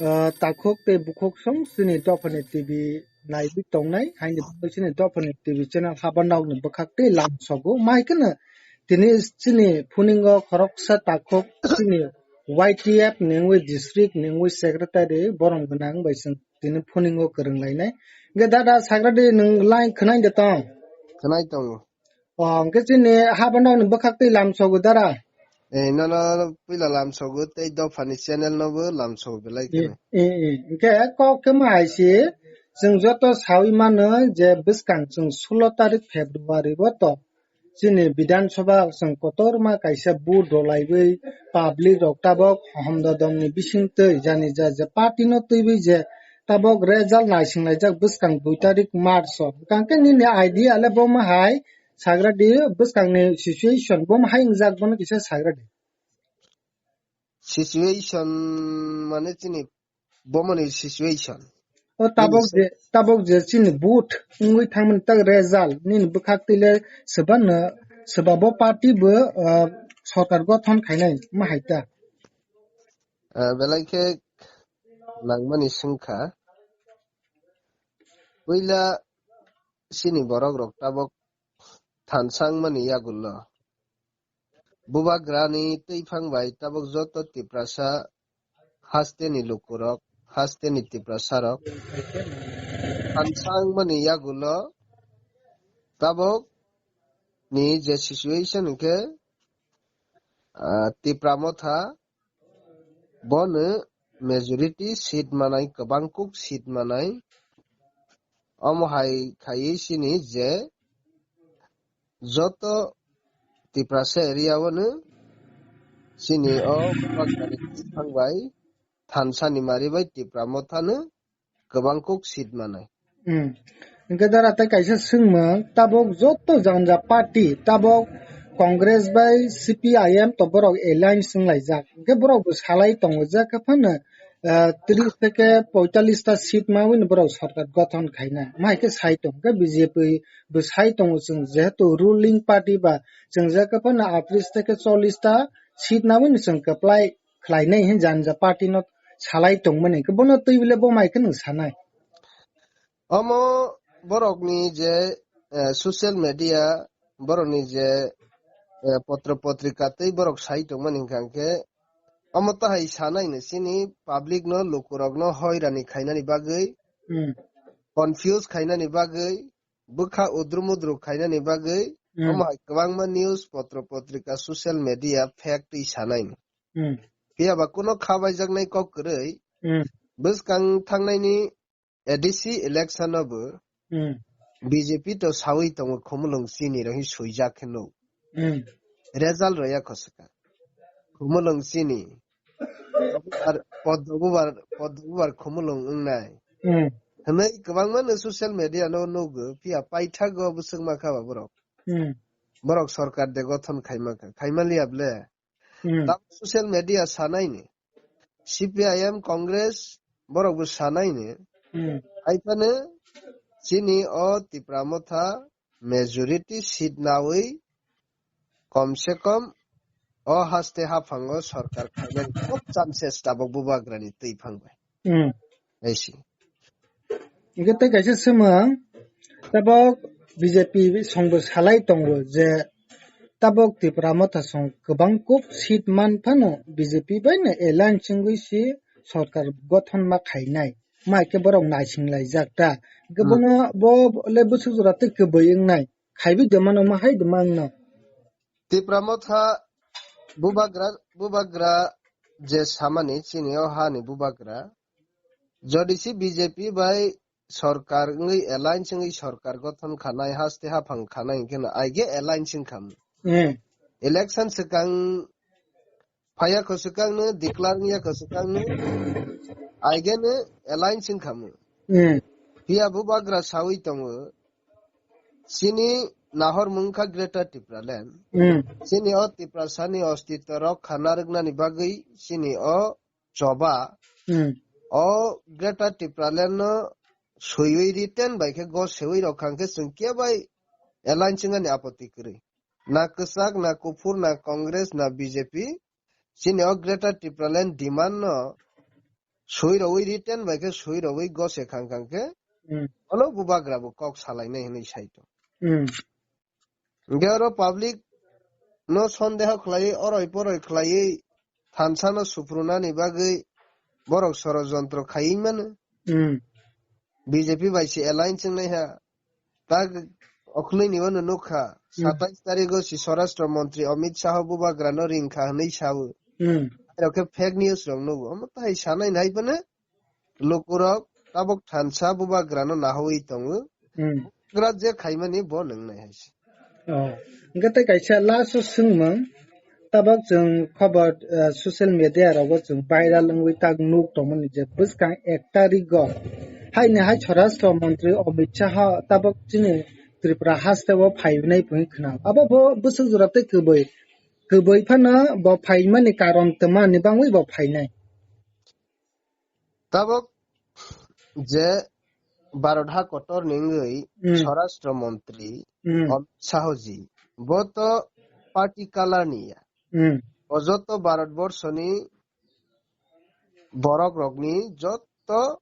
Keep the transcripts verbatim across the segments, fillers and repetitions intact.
ah, takhuk tei bukhuk song chini dophani T V naiwi tongnai, haini bagwi chini dophani T V channel Habanokni bwkhak tei lamsogo. Mai kheno tini chini phuningo khoroksa takhuk chini Y T F ni wngwi district ni wngwi secretary borom gwnang bai chwng tini phuningo kwrwng lainai. Hwnkhe dada sagradi nwng line khwnai de tong? Khwnai tongo. O, hwnkhe chini Habanokni bwkhak twi lamsogo dara? Eh, nono puila lamsogo tei dophani channel nobo lamsogo belai kheno. Eh, eh, hwnkhe kok khe ma hai se, chwng joto sawi mano je bwskang chwng sulo tarik February o to chini Bidhan Sabha chwng kotorma kaisa vote rwlaiwi public rok tabok homdodom ni bisingtwi jani ja je party no twiwi je tabok result naisinglaijak bwskang dui tarik March o. Hwnkhe nini idea le bo ma hai sagra di bwskangni situation bo ma hai wngjak bono kisa sagra di. Situation mane chini bomoni situation. O tabok je, tabok je chini vote wngwi thangmani tak result nini bwkhak twi le swbano swba bo party bo, ah, sorkar gothon khainai ma hai ta. Ah, belai khe nangmani swngkha. Puila chini borok rok tabok thansa wngmani yagulo. Bubagrani twiphang bai tabok joto Tiprasa hasteni lukurok, hasteni Tiprasarok thansa wngmani yagulo tabok ni je situation hwnkhe, ah, Tipra Motha bono majority seat manai, kwbang kuk seat manai. Omo hai khaiwi chini je joto Tiprasa area o no chini o Bubagrani twiphang bai thansa ni mari bai Tipra Motha no kwbang kuk seat manai. Hmm. Hwnkhe dara tei kaisa swngmung, tabok joto janja party, tabok Congress bai C P I M to borok alliance wnglaijak. Hwnkhe borok bo salai tongo je khe phano, ah, tris theke poitallis ta seat mawino borok sorkar gothon khaina. Mahai khe sai tong khe B J P bo sai tongo chwng jehetu ruling party ba chwng je khe phano atris theke chollis ta seat mawino chwng kwplai khlainai hin janja party no salai tongmani hwnkhe bono twi bile bo mai khe nwng sanai. Omo borokni je, eh, social media, borokni je, eh, potro potrika tei borok sai tongmani hwnkha hwnkhe omo tahai sanai no chini public no lukurok no hoirani khainani bagwi, Hmm. confuse khainani bagwi, bwkha udru mudru khainani bagwi, Hmm. omo hai kwbangma news potro potrika social media fake twi sanai no. Hmm. Phiya ba kuno kha baijaknai kok kwrwi, Hmm. bwskang thangnaini A D C election o bo Hmm. B J P to sawi tongo khumulwng chini rw hi swijak khe nuk. Hmm. Result rw ya khoswka. Khumulwng chini. Ar poddo bubar, poddo bubar khumulwng wngnai. Hmm. Hwnwi kwbangma no social media no nugo, phiya paithago bwswk ma kha ba borok. Hmm. Borok sorkar de gothon khaima kha, khaima liya ble. Hmm. Tamo social media sanai ni. C P I M, Congress, borok bo sanai ni. Hmm. Hai phano chini o Tipra Motha majority seat nawi kom se kom o haste haphango sorkar khainani khub chances tabok Bubagrani twi phang bai. Hmm. Hai si. Hingke tei kaisa swmang, tabok B J P songbo salai tongo je tabok Tipra Motha song kwbang kuk seat man phano B J P bai no alliance wngwi si sorkar gothon ma khainai. Ma khe borok naising laijak ta. Hingke Hmm. bono bo le bwswk jora tei kwbwi wngnai. Khaibi de mano ma hai de mangno. Tipra Motha bubagra, bubagra je samani chini o hani bubagra. Jodi si B J P bai sorkar wngwi alliance wngwi sorkar gothon khanai haste haphang khanai hwnkhe no aige alliance wngkha. Hmm. Election swkang phaiya kho swkang no declare wngya kho swkang no aige no alliance wngkha. Hmm. Phiya bubagra sawi tongo. Chini nahor mungkha Greater Tipraland. Hmm. Chini o Tiprasani ostitw rok khana rwknani bagwi chini o choba Hmm. o Greater Tipraland no swiwi written bai khe go sewi rok khang khe chwng kebai alliance wngani apoti kwrwi. Na kwchak, na kuphur, na Congress, na B J P. Chini o Greater Tipraland demand no soi rogwi, written bai khe soi rogwi gose khang khang khe, Hmm. Ono bubagra bo kok salainai hinwi sai tong. Hmm. Hingke oro public no sondeho khlaiwi, oroi poroi khlaiwi thansa no suprunani bagwi borok sorojontro khaiwi mano. Hmm. B J P bai se alliance wngnai ha. Tak okhloini ono nukha, Hmm. satais tarigo si Swarashtra Montri Amit Shah bubagra no ringkha hwnwi sawo. Hmm. Airok khe fake news rok nugo. Omo tai sanai nai bono lukurok tabok thansa bubagrano nahowi tongo. Hmm. Bubagra je khaimani bo nwngnai hai se. Oh. Hingke tei kaisa last o swngmung, tabok chwng khobor, eh, social media rogo chwng viral wngwi tak nuk tongmani je bwskang ek tarigo haini hai Swarashtra Montri Amit Shah tabok chini Tripura haste o phainai phunwi khwnao. Abo bo bwswk jora tei kwbwi, kwbwi phano bo phaimani karon twmani bangwi bo phainai. Tabok je Bharat ha kotor ni wngwi Hmm. Swarashtra Montri Hmm. Amit Shah ji, bo to party color ni ya. Hmm. O joto Bharat borso ni borok rokni, joto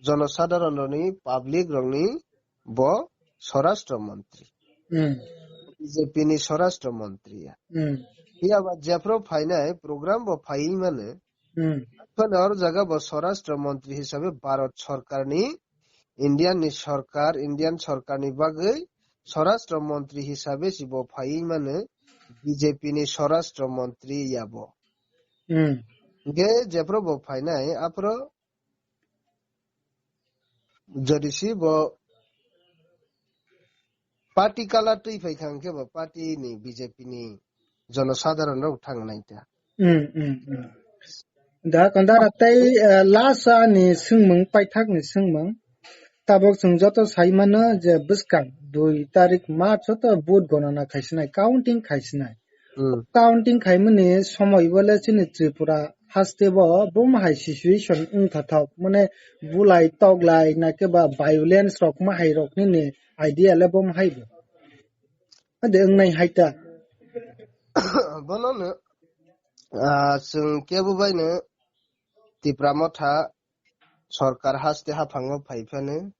jonosadharon rokni, public rokni bo Swarashtra Montri. Hmm. B J P ni Swarashtra Montri ya. Hmm. Phiya ba jephru phainai program bo phaiwi mano. Hmm. Phano oro jaga bo Swarashtra Montri hisabe Bharat Sarkar ni, Indian ni Sarkar, Indian Sarkar ni bagwi Swarashtra Montri hisabe si bo phaiwi mano, B J P ni Swarashtra Montri ya bo. Hmm. Hingke jephru bo phainai, aphru jodi si bo party color twi phai kha hingke bo party ni B J P ni jonosadharon rok thang nai ta. Hmm, hmm, hmm. Da kondara tei, eh, last ani swngmung, paithak ni swngmung. Tabok chwng joto sai mano je bwskang dui tarik March o to vote gonana khaisinai, counting khaisinai. Hmm. Counting khaimani somoi bole chini Tripura haste bo bum hai situation wngthathok. Mane bulai toklai na khe ba violence rok ma hai rok nini idea le bum hai bo. Ade wngnai hai ta. Bono no, ah, chwng kebo bai no Tipra Motha Sorkar haste haphango phai phano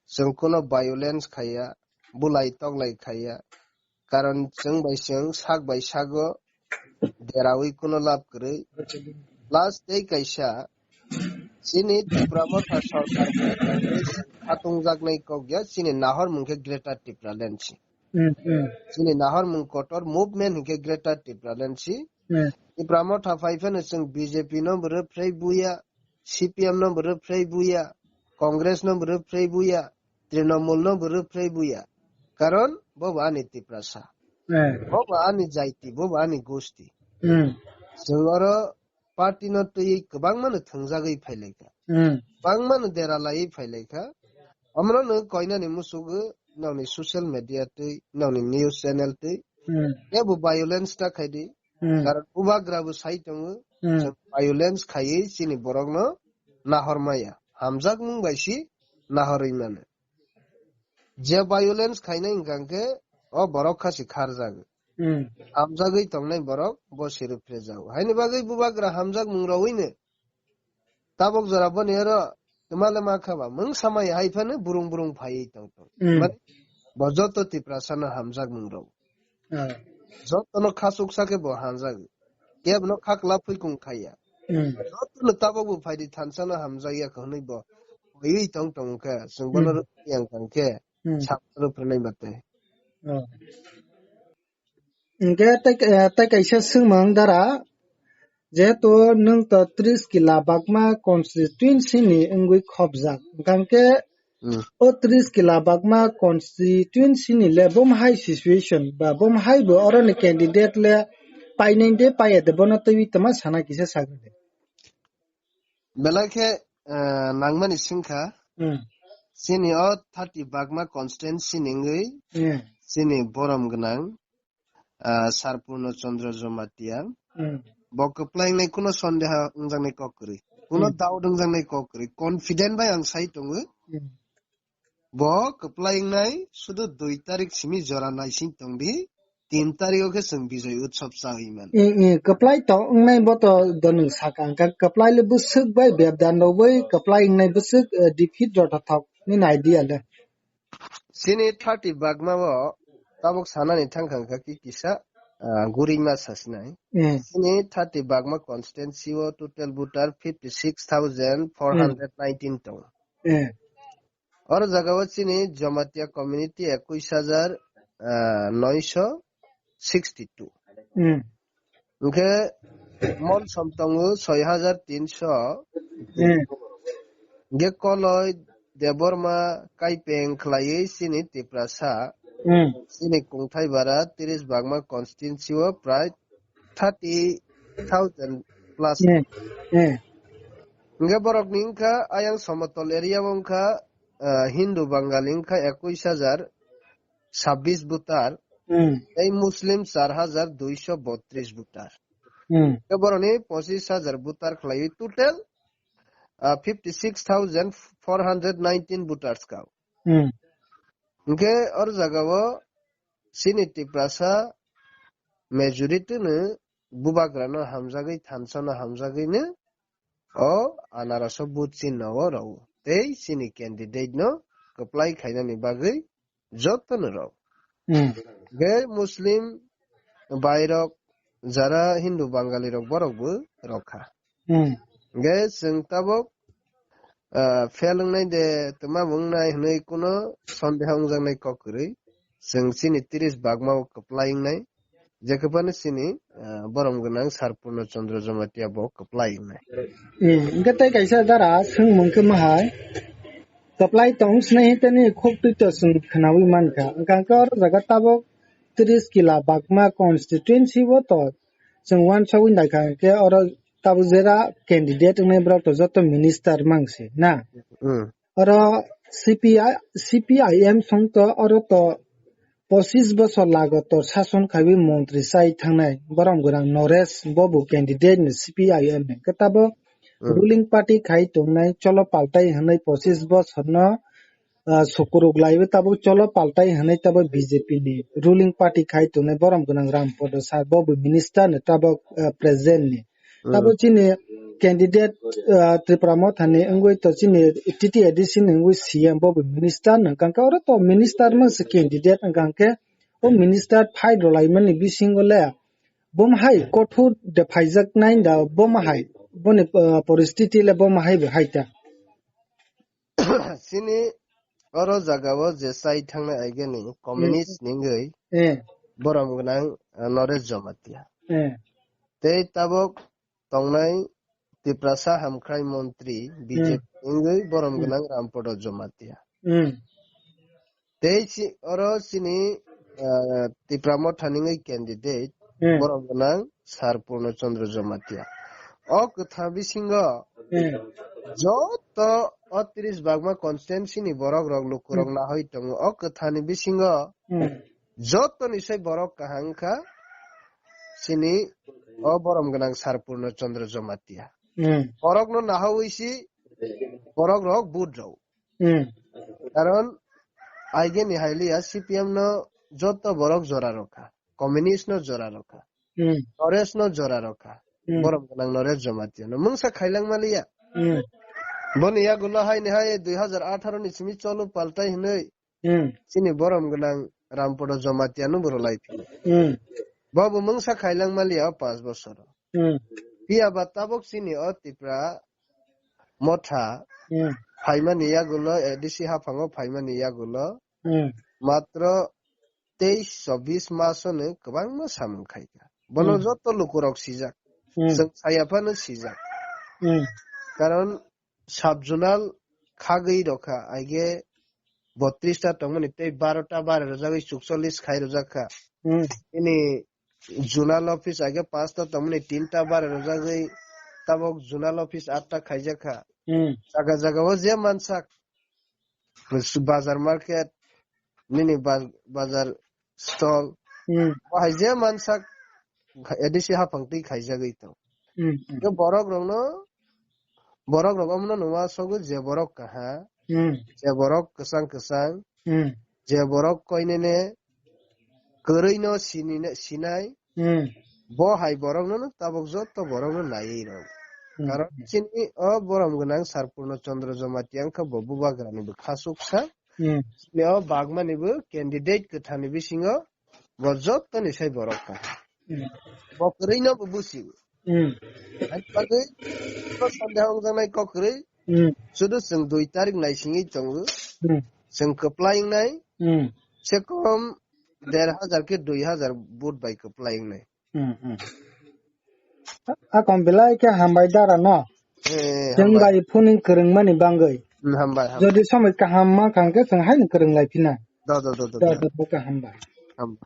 chwng kuno violence khaiya, bulai toklai khaiya. Karon chwng bai chwng sak bai sago derawi kuno lab kwrwi. Plus tei kaisa chini Tipra Motha Sorkar khatung jaknai kok ya, chini nahor mung khe Greater Tipraland si. Hmm, hmm. Chini nahor mung kotor movement hinkhe Greater Tipraland si. Hmm. Tipra Motha phai phano chwng B J P no bo rwphrei buya, C P M no bo rwphrei buya, Congress no bo rwphrei buya, Trinamool no bo rwphrei buya. Karon bo bo ani Tiprasa. Hmm. Bo bo ani jaiti, bo bo ani gosti. Hmm. Chwng oro party no twiwi kwbangma no thwngjagwi phailaikha. Hmm. Kwbangma no dera laiwi phailaikha. Omorok no koinani musugo nokni social media twi, nokni news channel twi. Hmm. Kebo violence ta khaidi. Hmm. Karon bubagra bo sai tongo. Hmm. Chwng violence khaiwi chini borok no nahor maya. Hamjakmung bai si nahorwi mano. Je violence khainai hwnkha hwnkhe o borok kha si kharjak. Hmm. Hamjagwi tongnai borok bo sirwk phrejago. Haini bagwi bubagra hamjakmung rowino tabok jora boni oro twmale ma kha ba mung samai hai phano burung burung phaiwi tong tong. Hmm. Mane bo joto Tiprasa no hamjakmung rw. Ah. Jotono khasuksa khe bo hamjak. Kebo no kha kwlap phui kung khaiya. Hmm. Jotono tabok bo phaidi thansa no hamjakya kha hwnwi bo paiwi tong tong khe chwng bono Hmm. rw yang tong khe Hmm. Sakno rw phwnai bate. Oh. Hingke tei, eh, tei kaisa swngmung dara, jehetu nwng to tris kila bagma constituency ni wngwi khopjak, hingkha hwnkhe Hmm. o tris kila bagma constituency ni le bom hai situation ba bom hai bo oro ni candidate le painai de paiya de bono twiwi tama sana kisa sagwi de. Belai khe, eh, nangmani swngkha, Hmm. chini o thirty bagma constituency ni wngwi Hmm. chini borom gwnang, ah, Sir Purno Chandra Jamatia. Hmm. Bo kwplai wngnai kuno sondeha wngjaknai kok kwrwi. Kuno Hmm. doubt wngjaknai kok kwrwi. Confident bai ang sai tongo. Hmm. Bo kwplai wngnai sudu dui tarik simi jora naising tongdi. tin tarikh o khe chwng Bijoy Utsav chawi mano. Eh, eh, kwplai to wngnai bo to do nwng saka hwnkha, kwplai le bwswk bai bebdan rogwi kwplai wngnai bwswk, eh, defeat rw thok nini idea le. Chini thirty bagma o tabuk sanani thangkha hwnkha ki kisa, ah, gurima sasinai. Eh. Chini thirty bagma constituency o total voter fifty six thousand four hundred nineteen tongo. Eh. Oro jaga o chini Jamatia community ekwis hajar, ah, noisho sixty two. Hmm. Hwnkhe Molsom tongo soi hajar tinso. Hmm. Hwnkhe Koloi, Debbarma, Kaipeng khlaiwi chini Tiprasa. Hmm. Chini kungthai bara tris bagma constituency o prai thirty thousand plus. Hmm. Hmm. Hwnkhe borokni wngkha ayang Somotol area o wngkha, ah, Hindu Bangali wngkha ekwis hajar sabbish voter, Hmm. tei Muslim char hajar duiso botris voter. Hmm. Tei boroni pochis hajar voter khlaiwi total, ah, fifty six thousand four hundred nineteen voters kha. Hmm. Hwnkhe oro jagao chini Tiprasa majority no bubagrano hamjagwi, thansano hamjagwino o anaraso vote chinno o rwo. Tei chini candidate no kwplai khainani bagwi jotono rw. Hmm. Hwnkhe Muslim bairok, jara Hindu Bangali rok borok bo rwkha. Hmm. Hwnkhe chwng tabuk, ah, fail wngnai de, twma bo wngnai hwnwi kuno sondeha wngjaknai kok kwrwi. Chwng chini tris bagma o kwplai wngnai. Jekhe phano chini, ah, borom gwnang Sir Purno Chandra Jamatia bo kwplai wngnai. Hmm. Hwnkhe tei kaisa dara swngmung khe ma hai. Kwplai tong sinai hwnkhe nini khuk twi to chwng khwnawi mankha. Hwnkha hwnkhe oro jaga tabuk tris kila bagma constituency o to chwng uansugwi naikha hwnkhe oro tabuk jera candidate wngnai borok to joto minister mangsi na. Hmm. Oro C P I, C P I M song to oro to pochis bosor lagotor sason khaiwi montri chai thangnai borom gwnang Naresh bobo candidate ni C P I M ni. Hwnkhe tabuk Hmm. ruling party khai tongnai Cholo Paltai hwnwi pochis bosor no, ah, sukuruk laiwi tabuk Cholo Paltai hwnwi tabuk B J P ni ruling party khai tongnai borom gwnang Rampada sir bobo minister ni tabuk, ah, present ni. Hmm. Tabuk chini candidate, ah, Tipra Motha ni wngwi to chini T T A D C ni wngwi C M bobo minister no hwnkha hwnkhe oro to minister no se candidate hwnkha hwnkhe o minister fight rwlaimani bisingo le Bo ma hai kothor de phaijak nai da, bo ma hai, boni, uh, poristiti le bo ma hai bo hai ta. Chini oro jaga o je chai thangnai aigeni communist Hmm. ningwi Eh, borom gwnang, uh, Naresh Jamatia. Eh. Tei tabuk tongnai Tiprasa hamkrai montri B J P Hmm. wngwi borom Hmm. gwnang Rampada Jamatia. Hmm. Tei si-, oro chini, ah, Tipra Motha ni wngwi candidate, Hmm. borom gwnang Sir Purno Chandra Jamatia. O kwtha bisingo Hmm. joto o tris bagma constituency ni borok rok lukurok Hmm. nahoi tongo. O kwtha ni bisingo Hmm. joto ni sai borok kaham kha chini o borom gwnang Sir Purno Chandra Jamatia. Hmm. Borok no nahawi si borok rok vote rw. Hmm. Karon aigeni hailiya C P M no joto borok jora rokha, communist no jora rokha, Hmm. Naresh no jora rokha, Hmm. borom gwnang Naresh Jamatia no mungsa khailang maliya. Hmm. Boni yagulo haini hai dui hajar atharo ni simi Cholo Paltai hinwi Hmm. chini borom gwnang Rampada Jamatia no boro lai phino. Hmm. Bobo mungsa khailang maliya o panch bosor. Hmm. Phiya ba tabuk chini o Tipra Motha Hmm. phaimani yagulo, A D C haphango phaimani yagulo Hmm. matro teis chobbish masono kwbangma samung khaikha. Bono Hmm. joto lukurok sijak. Hmm. Chwng saya phano sijak. Hmm. Karon sub-zonal khagwi rokha, aige botris ta tongmani tei baro ta bare rwjagwi chukchollis khai rwjakha. Hmm. Ini zonal office aige panch ta tongmani tin ta bare rwjagwi tabuk zonal office aat ta khaijakha. Hmm. Jaga jaga o je mansak, bazar market, nini ba-, bazar stall, Hmm. bahai je mansak A D C haphang twi khaijagwi tong. Hmm, hmm. Khe borok rokno, borok rok omono numa sogo je borok kaha, Hmm. je borok kwchang kwchang, Hmm. je borok koinene, kwrwi no sini-, sinai, Hmm. Bo hai borok no tabuk joto borok no naiwi rw. Hmm. Karon chini o borom gwnang Sarpurno Chandra Jamatia wngkha bo bubagrani bo khasuksa. Hmm. Chini o bagmani bo candidate kwthani bisingo bo joto ni sai borok ka. Hmm. Bo kwrwi no bo busi. Hmm. Hai bagwi bo sande hongjaknai kok kwrwi. Hmm. Sudu chwng dui tarik naisingwi tongo. Hmm. Chwng kwplai wngnai. Hmm. Se kom der hajar ke dui hajar vote bai kwplai wngnai. Hmm, hmm. A kom belai ke hambai dara no. Eh, chwng hambai. Bai phone kwrwngmani bangwi. Hmm, hambai, hambai. Jodi somoi kaham ma khang ke chwng haino kwrwng lai phina. Do, do, do, do, do. Do, do, do, kaham bai. Hambai.